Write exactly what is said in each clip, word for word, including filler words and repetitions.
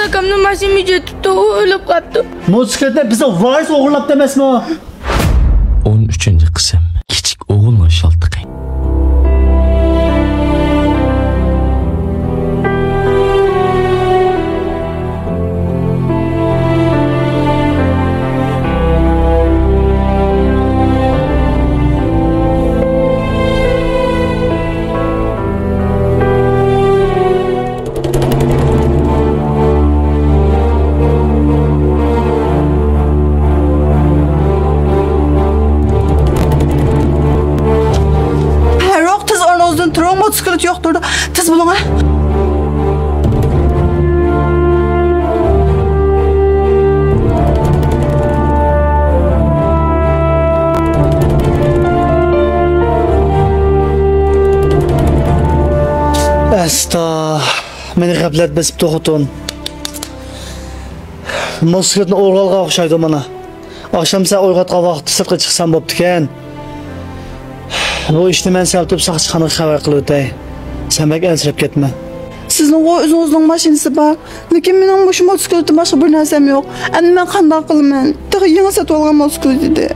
ئاكامنى ماشىنا مىجىتىپتۇ، ئۇ ئۆلۈپ قاپتۇ. موتوسىكلىتنى بىزنىڭ ۋارىس ئوغرىلاپتۇ ئەمەسمۇ؟ ئون ئۈچىنچى قىسىم. كىچىك ئوغۇلنىڭ شالتىقى. پەرۇق، تېز ئورنىڭىزدىن تۇرۇڭ، موتوسىكلىت يوق تۇرىدۇ. تېز بولۇڭ، ھە. ئەستا. مېنى غەپلەت بېسىپتۇ، خوتۇن. موتوسىكلىتنى ئوغرىلىغان ئوخشايدۇ مانا. ئاخشام سەن ئويغاتقان ۋاقىتتا سىرتقا چىقسام بوپتىكەن. بۇ ئىشنى مەن سەل تۇرۇپ ساقچىخانىغا خەۋەر قىلىۋېتەي. سەن بەك ئەنسىرەپ كەتمە. سىزنىڭغۇ ئۆزىڭىزنىڭ ماشىنىسى بار. لېكىن مېنىڭ مۇشۇ موتوسىكلىتتىن باشقا بىر نەرسەم يوق. ئەمدى مەن قانداق قىلىمەن؟ تېخى يېڭى سېتىۋالغان موتوسىكلىت ئىدى.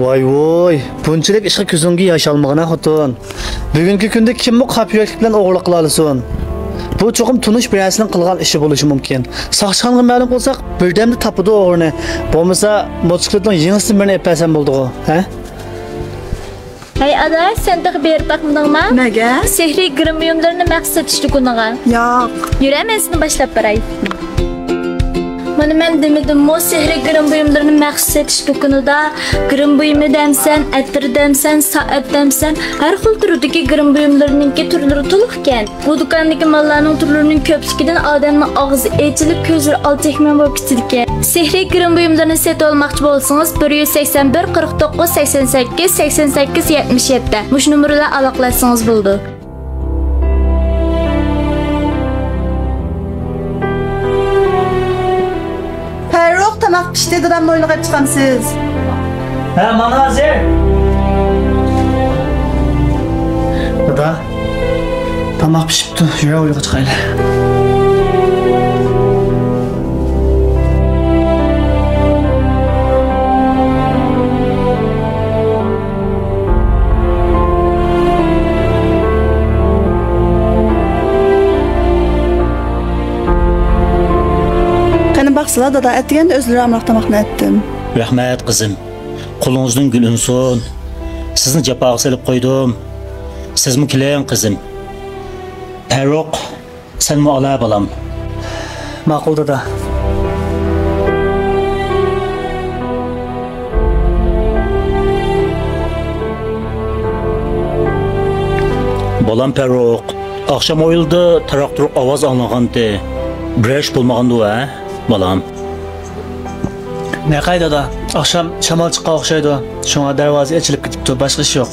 ۋاي ۋوي، بۇنچىلىك ئىشقا كۆزۈڭگە ياش ئالمىغىنا خوتۇن. بۈگۈنكى كۈندە كىممۇ قاپا يۈرەكلىك بىلەن ئوغرىلىق قىلالىسۇن؟ بۇ چوقۇم تونۇش بىرەرسىنىڭ قىلغان ئىشى بولۇشى مۇمكىن. ساقچىخانىغا مەلۇم قىلساق، بىردەمدە تاپىدۇ ئوغرىنى. بولمىسا، موتوسىكلىتنىڭ يېڭىسىدىن بىرنى ئېلىپ بەرسەم بولىدىغۇ، ھە؟ ھەي ئادا، سەن تېخى بېرىپ باقمىدىڭما؟ نەگە؟ سېھرىي گىرىم بۇيۇملىرىنى مەخسۇس سېتىش دۇكىنىغا. ياق. يۈرە، مەن سېنى باشلاپ باراي. مانا مەن دېمىدىممۇ، سېھرىي گىرىم بۇيۇملىرىنى مەخسۇس سېتىش دۇكىنىدا گىرىم بۇيۇمى دەمسەن، ئەتىر دەمسەن، سائەت دەمسەن، ھەر خىل تۈردىكى گىرىم بۇيۇملىرىنىڭكى تۈرلىرى تولۇقكەن. بۇ دۇكاندىكى ماللارنىڭ تۈرلىرىنىڭ كۆپلۈكىدىن ئادەمنىڭ ئاغزى ئېچىلىپ، كۆزلىرى ئالچەكمەن بولۇپ كېتىدىكەن. سېھرىي گىرىم بۇيۇملىرىنى سېتىۋالماقچى بولسىڭىز، بىر يۈز سەكسەن بىر، قىرىق توققۇز، سەكسەن سەككىز، سەكسەن سەككىز، يەتمىش يەتتە مۇشۇ نومۇر بىلەن ئالاقىلەشسىڭىز بولىدۇ. پەرۇق، تاماق پىشتى، دادامنى ئويلىغاپ چىقامسىز؟ ھە، مانا ھازىر. دادا، تاماق پىشىپتۇ، يۈرە ئويلىغا چىقايلى. قېنى باقسىلا، دادا، ئەتىگەندە ئۆزلىرى ئامراق تاماقنى ئەتتىم. رەھمەت، قىزىم. قولىڭىزدىن گۈل ئۈنسۇن. سىزنى جاپاغا سېلىپ قويدۇم. سىزمۇ كېلىڭ، قىزىم. پەرۇق، سەنمۇ ئالا، بالام. ماقۇل، دادا. بالام پەرۇق، ئاخشام ھويلىدا تاراق-تۇرۇق ئاۋاز ئاڭلانغانتى. بىرەر ئىش بولمىغاندۇ، ھە، بالام؟ نەقەي، دادا، ئاخشام شامال چىققان ئوخشايدۇ. شۇڭا دەرۋازا ئېچىلىپ كېتىپتۇ، باشقا ئىش يوق.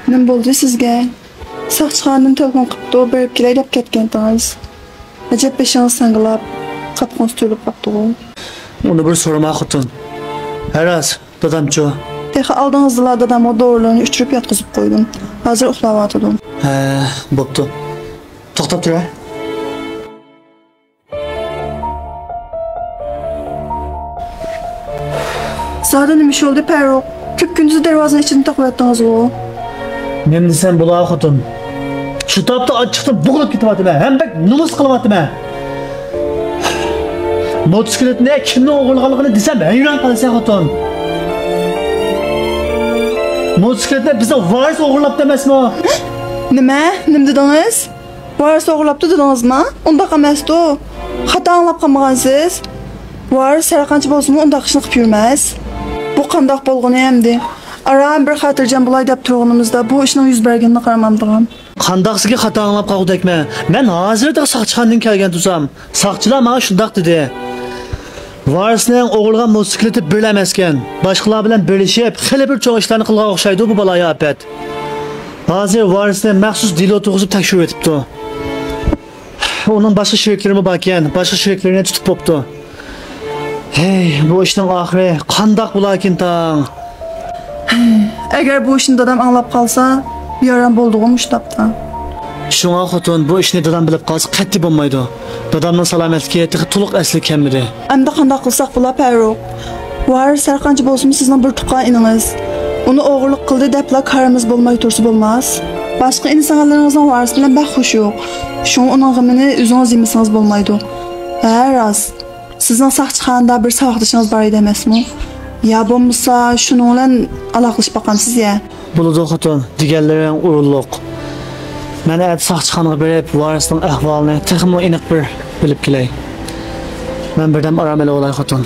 نېمە بولدى سىزگە؟ ساقچىخانىدىن تېلېفون قىپتۇ، بېرىپ كېلەي دەپ كەتكەنتىڭىز. ئەجەب بېشىڭىز ساڭگىلاپ، قاپىقىڭىز تۈرۈلۈپ قاپتىغۇ. ئۇنى بىر سورىما خوتۇن. ھە راست، دادامچۇ؟ تېخى ئالدىڭىزدىلا دادامغا دورىلارنى ئىچۈرۈپ ياتقۇزۇپ قويدۇم. ھازىر ئۇخلاۋاتىدۇ. ھە، بوپتۇ. توختاپ تۇرە. زادى نېمە ئىش بولدى، پەرۇق؟ كۈپكۈندۈز دەرۋازىنىڭ ئىچىدىن توقۇۋەتتىڭىزغۇ؟ نېمە دېسەم بولا، خوتۇن؟ شۇ تاپتا ئاچچىقتىن بوغۇلۇپ كېتىۋاتىمەن، ھەم بەك نومۇس قىلىۋاتىمەن. موتوسىكلىتنى كىمنىڭ ئوغرىلىغانلىقىنى دېسەم، ھەيران قالىسەن، خوتۇن. موتوسىكلىتنى بىزنىڭ ۋارىس ئوغرىلاپتۇ ئەمەسمۇ؟ نېمە؟ نېمە دېدىڭىز؟ ۋارىس ئوغرىلاپتۇ دېدىڭىزما؟ ئۇنداق ئەمەستۇ. خاتا ئاڭلاپ قالمىغانسىز. ۋارىس ھەر قانچە بولسىمۇ ئۇنداق ئىشنى قىلىپ يۈرمەس. بۇ قانداق بولغىنى ئەمدى؟ ئاران بىر خاتىرجەم بولاي دەپ تۇرغىنىمىزدا بۇ ئىشنىڭ يۈز بەرگىنىنى قارىمامدىغان. قانداقسىكى خاتا ئاڭلاپ قالغۇدەكمەن. مەن ھازىردىلا ساقچىخانىدىن كەلگەن تۇرسام، ساقچىلار ماڭا شۇنداق دېدى. ۋارىسنىڭ ئوغرىلىغان موتوسىكلىتى بىرلا ئەمەسكەن. باشقىلار بىلەن بىرلىشىپ، خېلى بىر چوڭ ئىشلارنى قىلغان ئوخشايدۇ بۇ بالايىئاپەت. ھازىر ۋارىسنى مەخسۇس دېلو تۇرغۇزۇپ تەكشۈرۈۋېتىپتۇ. ئۇنىڭ باشقا شېرىكلىرىمۇ باركەن. باشقا شېرىكلىرىنى تۇتۇپ بوپتۇ. ھەي، بۇ ئىشنىڭ ئاخىرى قانداق بولاركىن تاڭ؟ ئەگەر بۇ ئىشنى دادام ئاڭلاپ قالسا، بىئارام بولىدىغۇ مۇشۇ تاپتا. شۇڭا خوتۇن، بۇ ئىشنى دادام بىلىپ قالسا قەتئىي بولمايدۇ. دادامنىڭ سالامەتلىكى تېخى تولۇق ئەسلىگە كەلمىدى. ئەمدى قانداق قىلساق بولا، پەرۇق؟ ۋارىس ھەر قانچە بولسىمۇ سىزنىڭ بىر تۇغقان ئىنىڭىز. ئۇنى ئوغرىلىق قىلدى دەپلا كارىمىز بولماي تۇرسا بولماس. باشقا ئىنى-سىڭىللىرىڭىزنىڭ ۋارىس بىلەن بەك خۇشى يوق. شۇڭا ئۇنىڭ غېمىنى ئۆزىڭىز يېمىسىڭىز بولمايدۇ. ھە، راست. سىزنىڭ ساقچىخانىدا بىر ساۋاقدىشىڭىز بار ئىدى ئەمەسمۇ؟ يا بولمىسا شۇنىڭ بىلەن ئالاقىلىشىپ باقامسىز يا؟ بولىدۇ خوتۇن، دېگەنلىرىڭ ئورۇنلۇق. مەن ئەتە ساقچىخانىغا بېرىپ، ۋارىسنىڭ ئەھۋالىنى تېخىمۇ ئېنىق بىر بىلىپ كېلەي. مەن بىردەم ئارام ئېلىۋالاي خوتۇن.